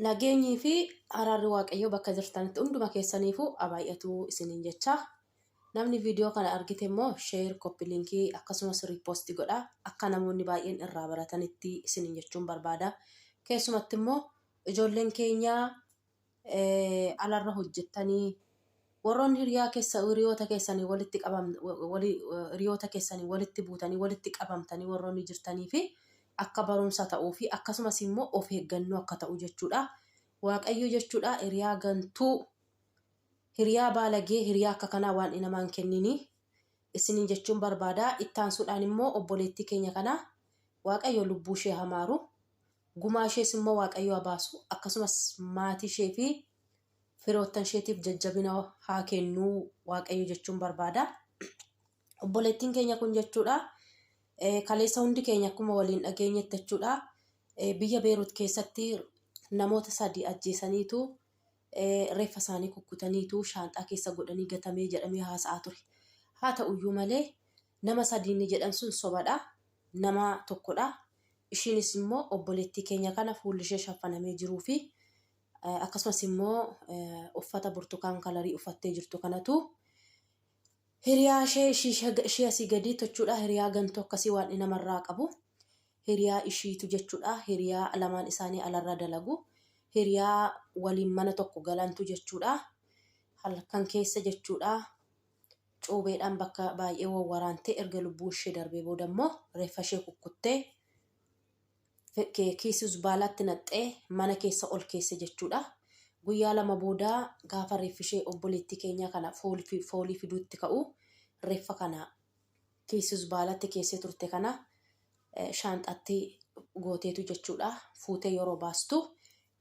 Nageenyii fi araarri Waaqayyoo bakka jirtanitti hunduma keessaniifuu haa baay'atu isiniin jecha. Namni viidiyoo kana argite immoo sheer, koppi linkii akkasumas riippoostii godha akka namoonni baay'een irraa baratanitti isiniin jechuun barbaada. Keessumatti immoo ijoolleen keenya alarra hojjettanii warroonni hiriyaa keessa hiriyoota keessanii walitti qabam hiriyoota keessanii walitti buutanii walitti qabamtanii warroonni jirtanii fi akka barumsa ta'uu fi akkasumas immoo of eeggannoo akka ta'u jechuudha. Waaqayyo jechuudha hiriyaa gantuu hiriyaa baalagee hiriyaa akka kanaa waan namaan kennini isiniin jechuun barbaada. Ittaansuudhaan immoo obboleettii keenya kana Waaqayyo lubbuu ishee hamaaru gumaa ishees immoo Waaqayyo haa baasu akkasumas maatii ishee fi firoottan isheetiif jajjabina haa kennu Waaqayyo jechuun barbaada. Obboleettiin keenya kun jechuudha kaleessa hundi keenya akkuma waliin dhageenyetti jechuudha biyya Beerut keessatti namoota sadi ajjeesaniitu reeffa isaanii kukkutaniitu shaanxaa keessa godhanii gatamee jedhamee haasa'aa ture. Haa ta'uyyuu malee nama sadii inni jedhan sun sobadha. Nama tokkodha. Ishiinis immoo obboleettii keenya kana fuulli ishee shaffanamee jiruu fi akkasumas immoo uffata burtukaan kalarii uffattee jirtu kanatu hiriyaa ishee ishii asii gadii tochuudha. Hiriyaa gantuu akkasii waan namarraa qabu. Hiriyaa ishiitu jechuudha. Hiriyaa lamaan isaanii alarra dalagu. Hiriyaa waliin mana tokko galantu jechuudha. Halkan keessa jechuudha. Cuubeedhaan bakka baay'ee wawwaraantee erga lubbuun ishee darbee booda immoo reeffa ishee kukkuttee kiisii zubbaalaatti naqxee mana keessa ol keesse jechuudha. Guyyaa lama booda gaafa reeffi ishee obboleettii keenyaa kana foolii fiduutti ka'u reeffa kana kiisii zubbaalaatti keessee turte kana shaanxaatti gooteetu jechuudha. Fuutee yeroo baastu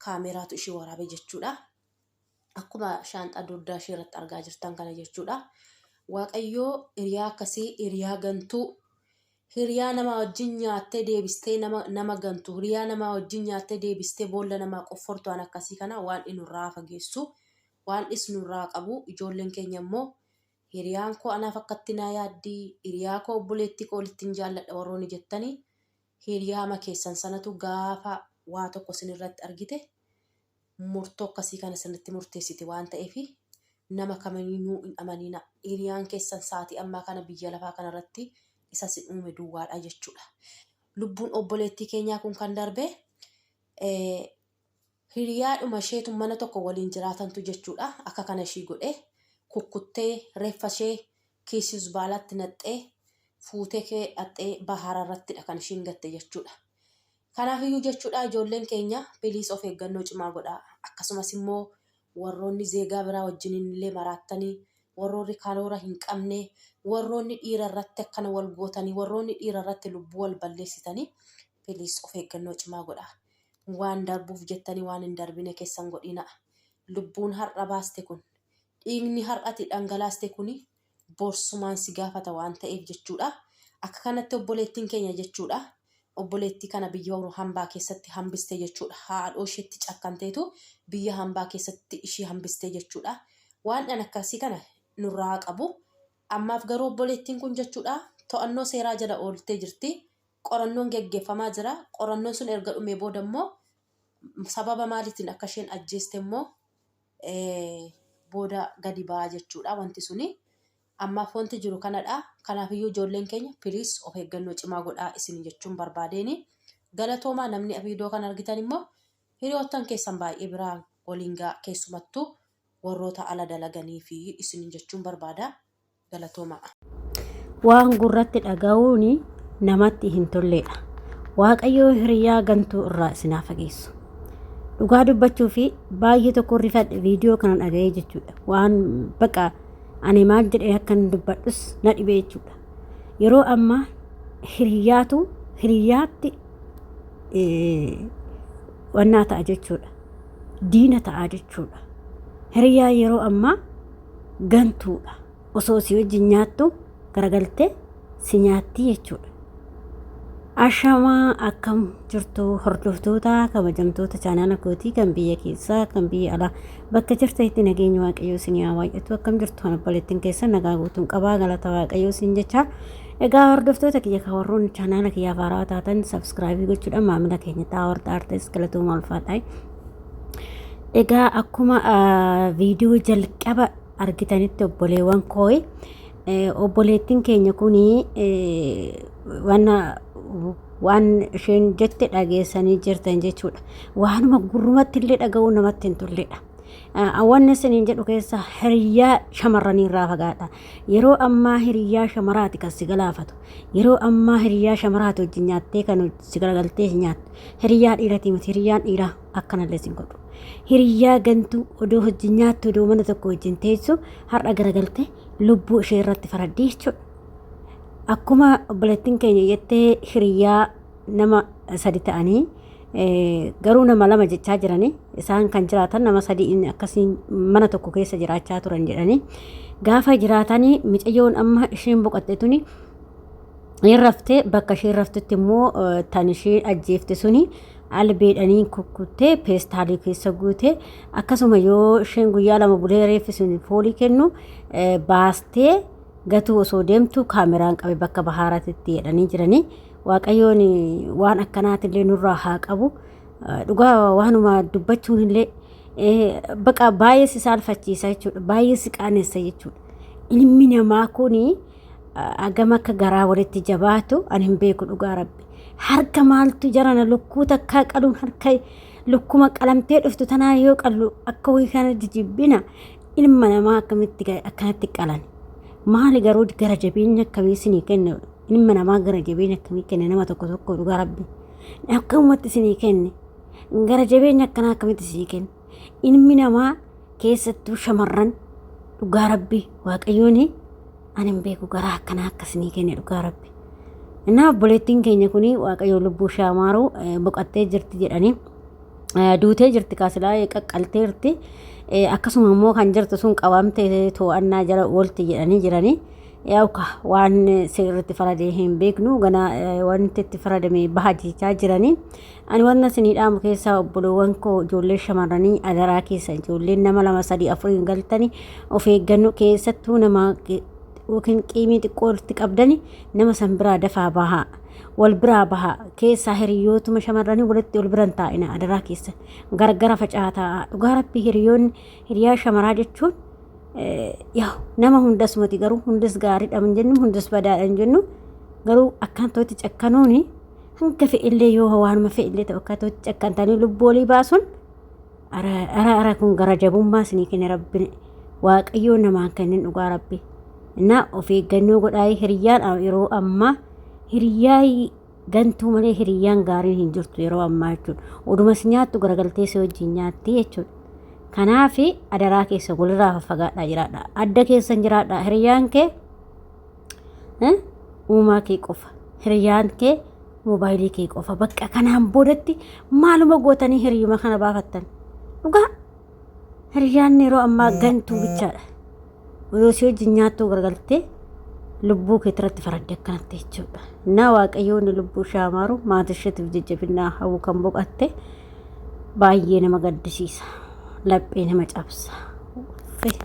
kaameraatu ishii waraabe jechuudha. Akkuma shaanxaa dugdaa ishee irratti argaa jirtan kana jechuudha. Waaqayyoo hiriyaa akkasii hiriyaa gantuu hiriyaa nama wajjin nyaattee deebistee nama nama gantu hiriyaa nama wajjin nyaattee deebistee boolla namaa qoffortu waan akkasii kana waan nurraa fageessu waan is nurraa qabu. Ijoolleen keenya immoo hiriyaan koo anaaf akkatti naa yaaddi, hiriyaa koo obboleettii koo walittiin jaalladha warroonni jettanii hiriyaama keessan sanatu gaafa waa tokko isinirratti argite murtoo akkasii kana isinitti murteessiti waan ta'eef nama kamiinuu hin amanina. Hiriyaan keessan sa'aatii ammaa kana biyya lafaa kanarratti isa sin uume duwwaadha jechuudha. Lubbuun obboleettii keenyaa kun kan darbe hiriyaadhuma isheetu mana tokko waliin jiraatantu jechuudha. Akka kana ishii godhe kukkuttee reeffa ishee kiisii zubaalaatti naqxee fuutee kee dhaxxee bahaara irrattidha kan ishiin gatte jechuudha. Kanaafiyyuu jechuudha ijoolleen keenya piliis of eeggannoo cimaa godhaa. Akkasumas immoo warroonni zeegaa biraa wajjiniin illee maraattanii, warroonni karoora hin qabne, warroonni dhiira irratti akkana wal gootanii, warroonni dhiira irratti lubbuu wal balleessitanii piliis of eeggannoo cimaa godhaa. Waan darbuuf jettanii waan hin darbine keessan godhina. Lubbuun har'a baaste kun, dhiigni har'ati dhangalaaste kuni borsumaan si gaafata waan ta'eef jechuudha. Akka kanatti obboleettiin keenya jechuudha. Obboleettii kana biyya hambaa keessatti hambiste jechuudha. Haadhoo isheetti cakkanteetu biyya hambaa keessatti ishii hambiste jechuudha. Waan dhan akkasii kana nurraa qabu. Ammaaf garuu obboleettiin kun jechuudha to'annoo seeraa jala ooltee jirti. Qorannoon geggeeffamaa jira. Qorannoon sun erga dhumee booda immoo sababa maaliitiin akka isheen ajjeeste immoo booda gadi ba'a jechuudha wanti suni. Ammaaf wanti jiru kanadha. Kanaafiyyuu ijoolleen keenya piliis of eeggannoo cimaa godhaa isin jechuun barbaadeeni. Galatoomaa. Namni viidiyoo kana argitan immoo hiriyoottan keessan baay'ee biraa waliin ga'a, keessumattuu warroota ala dalaganii fi isin jechuun barbaada. Galatoomaa. Waan gurratti dhaga'uun namatti hin tolleedha. Waaqayyoo hiriyaa gantuu irraa isin haa fageessu. Dhugaa dubbachuu fi baay'ee tokko rifadhe viidiyoo kana dhaga'ee jechuudha. Waan baqa ani maal jedhee akkan dubbadhus na dhibee jechuudha. Yeroo ammaa hiriyaatu hiriyaatti wannaa ta'a jechuudha. Diina ta'a jechuudha. Hiriyaa yeroo ammaa gantuudha. Osoo si wajjin nyaattu garagaltee si nyaatti jechuudha. Ashamaa, akkam jirtu hordoftoota kabajamtoota chaanaala kootii kan biyya keessaa kan biyya alaa bakka jirtanitti? Nageenya Waaqayyoo isin haa baay'atu. Akkam jirtu? Kan obboleettiin keessan nagaa guutuun qabaa, galata Waaqayyoo isin jecha. Egaa hordoftoota kiyya kan warroonni chaanaala kiyyaaf haarawaa taatan subscribe gochuudhaan maamila keenya ta'aa. Warra artes galatooma, ulfaadhaa. Egaa akkuma viidiyoo jalqaba argitanitti obboleewwan koo, obboleettiin keenya kun waan isheen jette dhageessanii jirtan jechuudha. Waanuma gurrumatti illee dhaga'uu namatti hin tolledha. Wanni isiniin jedhu keessa hiriyyaa shamarranii irraa fagaadha. Yeroo ammaa hiriyyaa shamaraati kan si galaafatu. Yeroo ammaa hiriyyaa shamaraati wajjin nyaattee kan si galagaltee nyaattu. Hiriyyaa dhiiratii miti, hiriyyaan dhiiraa akkanallee sin godhu. Hiriyyaa gantuu odoo wajjin nyaattu, odoo mana tokko wajjin teessu har'a garagaltee lubbuu ishee irratti faraddii jechuudha. Akkuma obboleettiin keenya jettee hiriyyaa nama sadi ta'anii, garuu nama lama jechaa jiranii, isaan kan jiraatan nama sadi akkasiin mana tokko keessa jiraachaa turan jedhanii, gaafa jiraatanii micayyoon amma isheen boqotte tuni hin raftee, bakka isheen raftutti immoo tan isheen ajjeefte suni albeedhanii kukkuttee peestaalii keessa guute. Akkasuma yoo isheen guyyaa 2 bulee reeffi sun foolii kennu baastee gatuu osoo deemtu kaameraan qabe bakka bahaaraatitti jedhanii jiranii. Waaqayyoon waan akkanaatillee nurraa haa qabu. Dhugaa waanuma dubbachuun illee baqa baay'ee si saalfachiisa jechuudha, baay'ee si qaanessa jechuudha. Ilmi namaa kuni hagam akka garaa walitti jabaatu ani hin beeku, dhugaa Rabbi. Harka maaltu jarana lukkuu takkaa qaluun, harka lukkuma qalamtee dhuftu tanaa yoo qallu akka wayii kana jijibbina. Ilma namaa akkamitti akkanatti qalan? Maali garuu gara jabeenya akkamii isinii kenne? Ilma namaa gara jabeenya akkamii kenne? Nama tokko tokko, dhugaa Rabbi, akkamumatti isinii kenne? Gara jabeenya akkanaa akkamitti isinii kenne? Ilmi namaa, keessattuu shamarran, dhugaa Rabbi, Waaqayyoon ani hin beeku garaa akkanaa akkasinii kenne, dhugaa Rabbi. Innaa obboleettiin keenya kun Waaqayyo lubbuu ishee amaaru, boqottee jirti jedhanii, duutee jirti, kaasilaa qaqqalteerti. Akkasuma immoo kan jirtu sun qabamte, to'annaa jala oolti jedhanii jiranii. Yaa'uka waan seerritti faradee hin beeknu, gana wanti itti faradame baha jechaa jiranii. Ani wanna isinii dhaamu keessaa, obboloowwan koo ijoollee shamarranii, adaraa keessa ijoolleen nama lama sadii afuriin galtanii of eeggannoo, keessattuu nama yookiin qiimii xiqqoo walitti qabdani nama san biraa dafaa bahaa. Wal biraa bahaa. Keessaa hiriyootuma shamarranii walitti wal biran taa'ina, adaraa keessa. Gargara faca'aa taa'aa. Dhugaa Rabbii, hiriyoonni hiriyaa shamaraa jechuun yaa nama hundas miti, garuu hundas gaariidha hin jennu, hundas badaadha hin jennu, garuu akkaan ta'utti cakkanuuni hanga fe'illee yoo waanuma fe'illee ta'u akka ta'utti cakkantanii lubbuu walii baasuun, ara ara ara, kun gara jabummaa isinii kenne Rabbi, Waaqayyoo namaan kennin, dhugaa Rabbi. Innaa of eeggannoo godhaa. Hiriyyaan yeroo ammaa hiriyyaa gantuu malee hiriyyaan gaariin hin jirtu yeroo ammaa jechuudha. Odumas nyaattu garagaltee si wajjin nyaatti jechuudha. Kanaaf adaraa keessa walirraa faffagaadhaa jiraadha. Adda keessan jiraadha. Hiriyyaan kee uumaa kee qofa. Hiriyyaan kee moobaayilii kee qofa. Bakka kanaan boodatti maaluma gootanii hiriyyuma kana baafattan? Dhugaa hiriyyaan yeroo ammaa gantuu bichaadha. Odoo si wajjin nyaattuu garagaltee lubbuu kee irratti faradde akkanatti jechuudha. Innaa Waaqayyoon lubbuu ishee amaaru, maatii isheetiif jajjabinaa hawwu. Kan boqatte baay'ee nama gaddisiisa. Laphee nama cabsa. Uffee.